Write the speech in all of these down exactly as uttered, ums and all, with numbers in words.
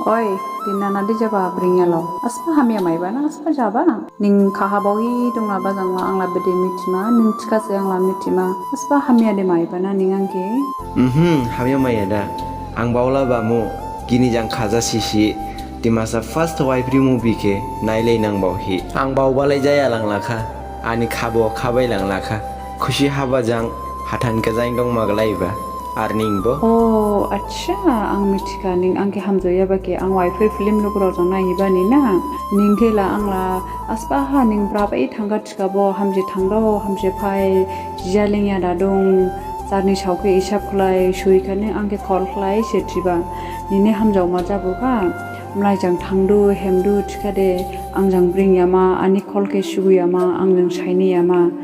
Oi, dini nadi jaba bringyalo? Asba hamya maiba na asba jaba? Ning khaha baohi dongla bajangla angla bede mithima, ning thikhase angla mithima. Asba hamya de maiba na ning angkhe? Mhm, hamya maiya da. Ang baola bamu, gini jang khaja sisi, Dimasa first Waiphri movie khe nailai nang baohi. Ang baobalai jaya langlakha, ani khabo khabai langlakha. Khusi haba jang hathan khe jain dong maglaiba. Ar ningbo? O, accha, ang mithikha ning angkhe hamjaoyaba khe, ang Waiphri film lugurao jang naihibani na. Ning khe la ang la asba ha ning brabai thangkha thikhabo, hamje thangdao, hamje phai, jija lingya da dong, jarni saokhe isap khlai, suikhane angkhe call khlai se thiba. Nini hamjaoma jabukha, mlai jang thangdu, hemdu thikhade, ang jang bringyama, ani call khe suguyama, ang jang sainiyama.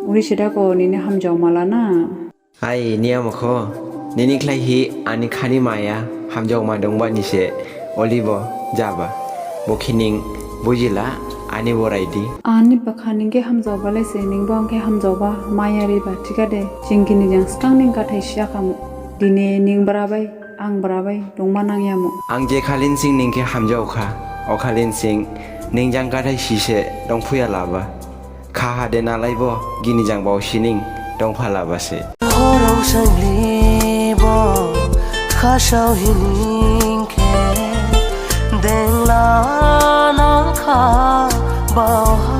Uri se da kho nini hamjaoma la na. Ai, niya mokho, nini khlaihi ani khani maya hamjaoma dongbani se olibo jaba. Bo khe ning bujila, ani boraidi. Ani bakha ning khe hamjaobalai se, ningbo ang khe hamjaoba, maya riba, thikhade. Jing gini jang sgang ning gathai siyakhamu. Dini ning brabai, ang brabai, dongma nangyamu. Ang je khalin sing ning khe hamjaokha, o khalin sing ning jang gathai sise dongphuya laba. Khaha de nalaibo gini jang baosining dongpha labase. Khorok sanglibo khasao hining khe dengla nangkha baoha.